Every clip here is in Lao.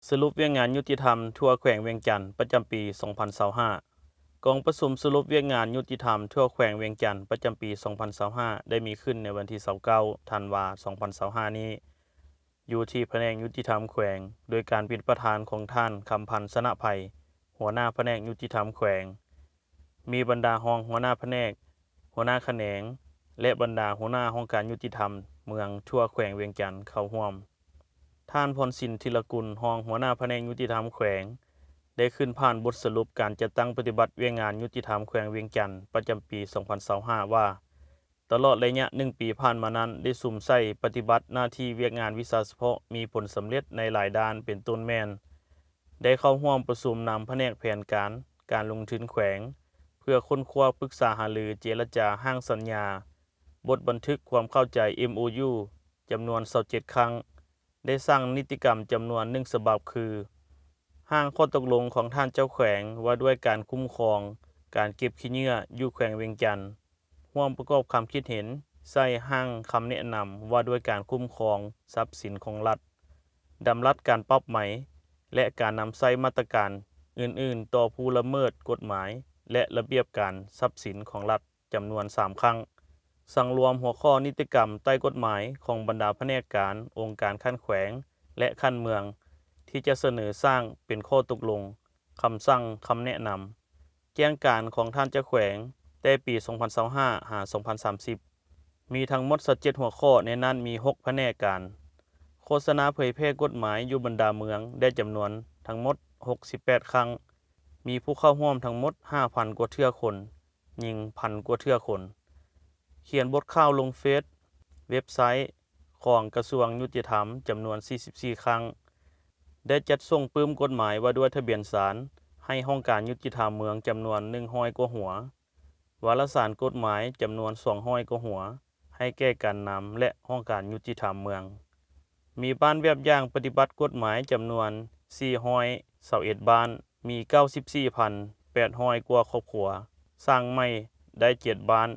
ສະຫຼຸບວຽກງານຍຸຕິທຳທົ່ວແຂວງວຽງຈັນ ປະຈຳປີສອງພັນຊາວຫ້າ. ກອງປະຊຸມສະຫຼຸບວຽກງານຍຸຕິທຳທົ່ວແຂວງວຽງຈັນ ປະຈຳປີສອງພັນຊາວຫ້າ ໄດ້ມີຂຶ້ນໃນວັນທີຊາວເກົ້າ ທັນວາ ສອງພັນຊາວຫ້ານີ້ ຢູ່ທີ່ພະແນກຍຸຕິທຳແຂວງ ໂດຍການເປັນປະທານຂອງທ່ານ ຄຳພັນ ຊະນະໄພ ຫົວໜ້າພະແນກຍຸຕິທຳແຂວງ, ມີບັນດາຮອງຫົວໜ້າພະແນກ, ຫົວໜ້າຂະແໜງ ແລະ ບັນດາຫົວໜ້າຫ້ອງການຍຸຕິທຳເມືອງທົ່ວແຂວງວຽງຈັນເຂົ້າຮ່ວມ. ທ່ານ ພອນສິນ ທິລະກຸນ ຮອງຫົວໜ້າພະແນກຍຸຕິທຳແຂວງ ໄດ້ຂຶ້ນຜ່ານບົດສະຫຼຸບການຈັດຕັ້ງປະຕິບັດວຽກງານຍຸຕິທຳແຂວງວຽງຈັນ ປະຈຳປີສອງພັນຊາວຫ້າ ວ່າ ຕະຫຼອດໄລຍະໜຶ່ງປີຜ່ານມານັ້ນ ໄດ້ສຸມໃສ່ປະຕິບັດໜ້າທີ່ວຽກງານວິຊາສະເພາະມີຜົນສຳເລັດໃນຫຼາຍດ້ານ ເປັນຕົ້ນແມ່ນ ໄດ້ເຂົ້າຮ່ວມປະຊຸມນຳພະແນກແຜນການ, ການລົງທຶນແຂວງ ເພື່ອຄົ້ນຄວ້າປຶກສາຫາລື, ເຈລະຈາ, ຮ່າງສັນຍາ, ບົດບັນທຶກຄວາມເຂົ້າໃຈ ເອັມໂອຢູ ຈຳນວນຊາວເຈັດຄັ້ງ, ໄດ້ສ້າງນິຕິກຳຈຳນວນໜຶ່ງສະບັບ ຄື ຮ່າງຂໍ້ຕົກລົງຂອງທ່ານເຈົ້າແຂວງວ່າດ້ວຍການຄຸ້ມຄອງການເກັບຂີ້ເຫຍື້ອຢູ່ແຂວງວຽງຈັນ, ຮ່ວມປະກອບຄຳຄິດເຫັນໃສ່ຮ່າງຄຳແນະນຳວ່າດ້ວຍການຄຸ້ມຄອງຊັບສິນຂອງລັດ, ດຳລັດການປັບໃໝ ແລະ ການນຳໃຊ້ມາດຕະການອື່ນໆຕໍ່ຜູ້ລະເມີດກົດໝາຍ ແລະ ລະບຽບການຊັບສິນຂອງລັດ ຈຳນວນສາມຄັ້ງ, ສັງລວມຫົວຂໍ້ນິຕິກຳໃຕ້ກົດໝາຍຂອງບັນດາພະແນກການ, ອົງການຂັ້ນແຂວງ ແລະ ຂັ້ນເມືອງ ທີ່ຈະສະເໜີສ້າງເປັນຂໍ້ຕົກລົງ, ຄຳສັ່ງ, ຄຳແນະນຳ, ແຈ້ງການຂອງທ່ານເຈົ້າແຂວງ ແຕ່ປີສອງພັນຊາວຫ້າ ຫາ ສອງພັນສາມສິບ ມີທັງໝົດຊາວເຈັດຫົວຂໍ້, ໃນນັ້ນມີຫົກພະແນກການ. ໂຄສະນາເຜີຍແຜ່ກົດໝາຍຢູ່ບັນດາເມືອງໄດ້ຈຳນວນທັງໝົດຫົກສິບແປດຄັ້ງ, ມີຜູ້ເຂົ້າຮ່ວມທັງໝົດຫ້າພັນກວ່າເທື່ອຄົນ, ຍິງພັນກວ່າເທື່ອຄົນ. ຂຽນບົດຂ່າວລົງເຟສ, ເວັບໄຊຂອງກະຊວງຍຸຕິທຳຈຳນວນສີ່ສິບສີ່ຄັ້ງ. ໄດ້ຈັດສົ່ງປຶ້ມກົດໝາຍວ່າດ້ວຍທະບຽນສານໃຫ້ຫ້ອງການຍຸຕິທຳເມືອງຈຳນວນໜຶ່ງຮ້ອຍກວ່າຫົວ, ວາລະສານກົດໝາຍຈຳນວນສອງຮ້ອຍກວ່າຫົວ ໃຫ້ແກ່ການນຳ ແລະ ຫ້ອງການຍຸຕິທຳເມືອງ. ມີບ້ານແບບຢ່າງປະຕິບັດກົດໝາຍຈຳນວນສີ່ຮ້ອຍຊາວເອັດບ້ານ, ມີເກົ້າສິບສີ່ພັນແປດຮ້ອຍກວ່າຄອບຄົວ, ສ້າງໃໝ່ໄດ້ເຈັດບ້ານ,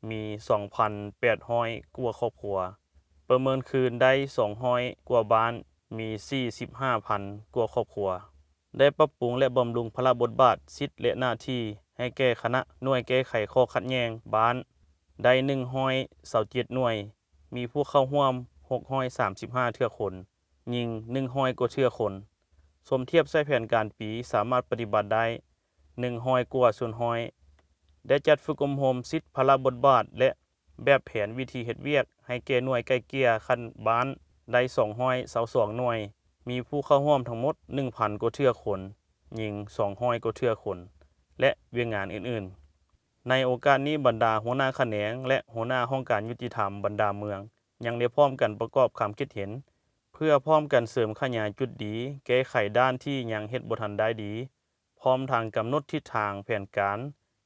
ມີສອງພັນແປດຮ້ອຍກວ່າຄອບຄົວ, ປະເມີນຄືນໄດ້ສອງຮ້ອຍກວ່າບ້ານ, ມີສີ່ສິບຫ້າພັນກວ່າຄອບຄົວ. ໄດ້ປັບປຸງ ແລະ ບຳລຸງພາລະບົດບາດ, ສິດ ແລະ ໜ້າທີ່ໃຫ້ແກ່ຄະນະໜ່ວຍແກ້ໄຂຂໍ້ຂັດແຍ່ງບ້ານ ໄດ້ໜຶ່ງຮ້ອຍຊາວເຈັດໜ່ວຍ, ມີຜູ້ເຂົ້າຮ່ວມຫົກຮ້ອຍສາມສິບຫ້າເທື່ອຄົນ, ຍິງໜຶ່ງຮ້ອຍກວ່າເທື່ອຄົນ. ສົມທຽບໃສ່ແຜນການປີ ສາມາດປະຕິບັດໄດ້ໜຶ່ງຮ້ອຍກວ່າສ່ວນຮ້ອຍ. ໄດ້ຈັດຝຶກອົບຮົມສິດພາລະບົດບາດ ແລະ ແບບແຜນວິທີເຮັດວຽກໃຫ້ແກ່ໜ່ວຍໄກ່ເກ່ຍຂັ້ນບ້ານໄດ້ສອງຮ້ອຍຊາວສອງໜ່ວຍ, ມີຜູ້ເຂົ້າຮ່ວມທັງໝົດໜຶ່ງພັນກວ່າເທື່ອຄົນ, ຍິງສອງຮ້ອຍກວ່າເທື່ອຄົນ ແລະ ວຽກງານອື່ນໆ. ໃນໂອກາດນີ້, ບັນດາຫົວໜ້າຂະແໜງ ແລະ ຫົວໜ້າຫ້ອງການຍຸຕິທຳບັນດາເມືອງ ຍັງໄດ້ພ້ອມກັນປະກອບຄຳຄິດເຫັນ ເພື່ອພ້ອມກັນເສີມຂະຫຍາຍຈຸດດີ, ແກ້ໄຂດ້ານທີ່ຍັງເຮັດບໍ່ທັນໄດ້ດີ, ພ້ອມທັງກຳນົດທິດທາງແຜນການ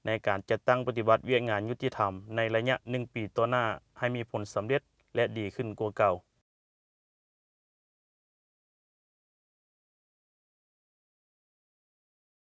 ໃນການຈັດຕັ້ງປະຕິບັດວຽກງານຍຸຕິທຳໃນໄລຍະໜຶ່ງປີຕໍ່ໜ້າໃຫ້ມີຜົນສຳເລັດ ແລະ ດີຂຶ້ນກວ່າເກົ່າ.